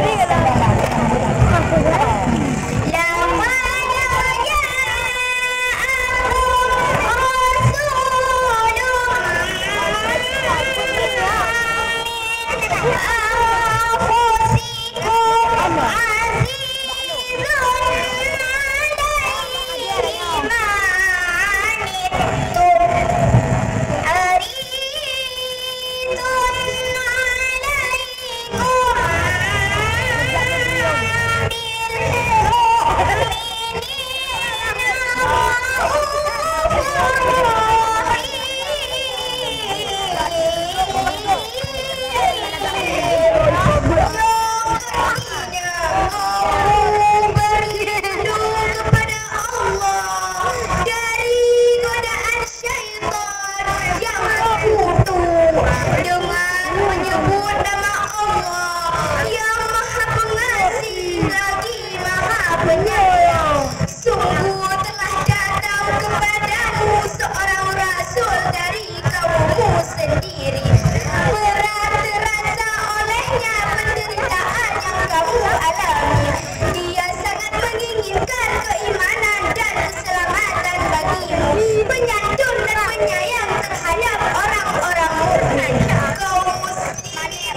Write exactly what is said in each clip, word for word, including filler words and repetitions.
لقد جاءكم رسول من أنفسكم عزيز عليه ما عنتم حريص عليكم بالمؤمنين رءوف رحيم. Yang artinya, kamu berlindung kepada Allah dari godaan syaitan yang terkutuk dengan menyebut nama Allah yang Maha Pengasih lagi Maha Penyayang. Sungguh telah datang kepadamu seorang rasul dari kaummu sendiri. Berat terasa olehnya penderitaan yang kamu alami. Dia sangat menginginkan keimanan dan keselamatan bagimu, penyantun dan penyayang terhadap orang-orang mukmin. Kaum muslimin,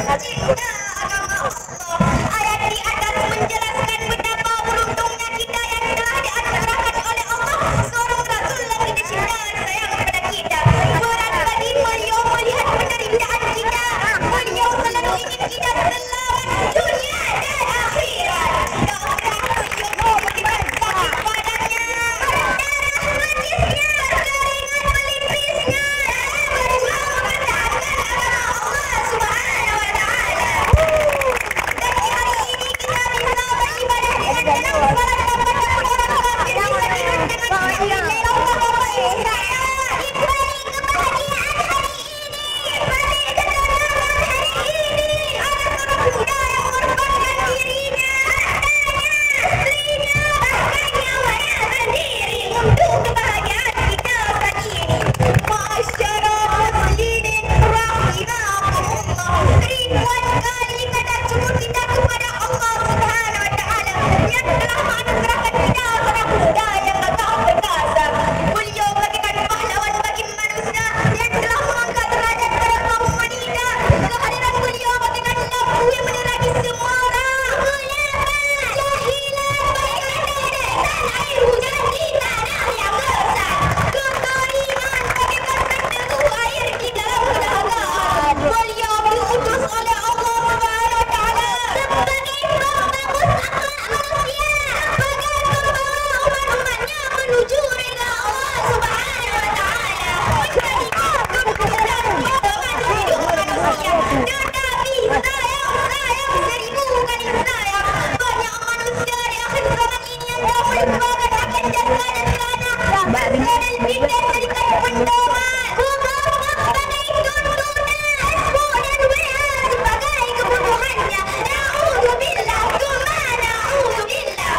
pencipta agama Allah. Ayat di atas menjelaskan betapa beruntungnya kita yang telah dianugerahkan oleh Allah seorang Rasul yang kita cinta dan sayang kepada kita. Berat bagi beliau melihat penderitaan kita. Beliau selalu ingin kita selamat dunia dan akhirat. Doakan beliau diberikan sakit padanya. Darah manisnya, keringat pelipisnya, berjuang mempertahankan agama Allah Subhanahu wa Ta'ala. Dan di hari ini kita bisa beribadah dengan tenang, salat lima waktu, orang kafir bisa tidur dengan nyenyak. Bapak-bapak, Ibu, saya, di balik kebahagiaan hari ini, di balik ketenangan hari ini, ada seorang pemuda yang mengorbankan dirinya, hartanya, istrinya, bahkan nyawanya sendiri untuk kebahagiaan kita saat ini. Ma'asyiral muslimin rahimakumullah. Ribuan kali tak cukup kita kepada Allah Subhanahu wa Ta'ala yang telah menganugerahkan kita seorang pemuda yang gagah perkasa. Beliau bagaikan pahlawan bagi manusia yang telah mengangkat derajat para kaum wanita. Kehadiran beliau bagaikan lampu yang menerangi semua orang. Ulama, jahilah, bagaikan tetesan air hujan di tanah yang gersang. Kotori iman bagaikan tetesan air di dalam neraka. Beliau diutus oleh Allah Subhanahu wa Ta'ala sebagai pembagus akhlak manusia, sebagai pembawa umat-umatnya menuju rida Allah Subhanahu wa Ta'ala. Menjadi tuntunan perjuangan hidup manusia. Tetapi sayang, sayang, seribu kali sayang, banyak manusia di akhir zaman ini yang telah melupakan akan jasa dan tanah, bangsa dan bidang jadikan pedoman, kubur sebagai tuntunan, Facebook dan W A sebagai kebutuhannya. Na'udzubillah, tsumma na'udzubillah.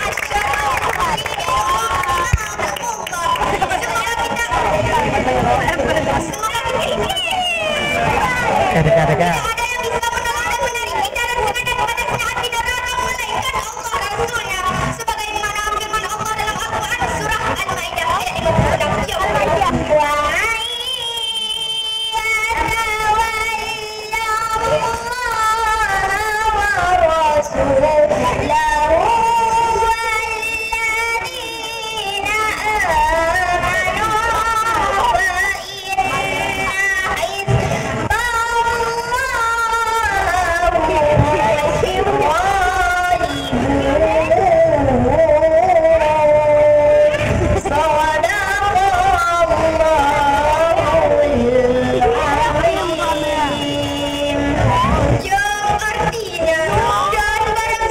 Asyhadu an la ilaha illallah. Semoga kita, semoga kita, semoga kita. Dekat, dekat, dekat. Tidak ada yang bisa menolong dan menarik kita dari sekadan panasnya api neraka melainkan Allah dan Rasulnya. Sebagaimana firman Allah dalam Al-Quran, surah Al-Maidah, ayat lima puluh enam. Wa in yatawallahu wa rasulahu walladhina amanu fa Yang artinya, dan barang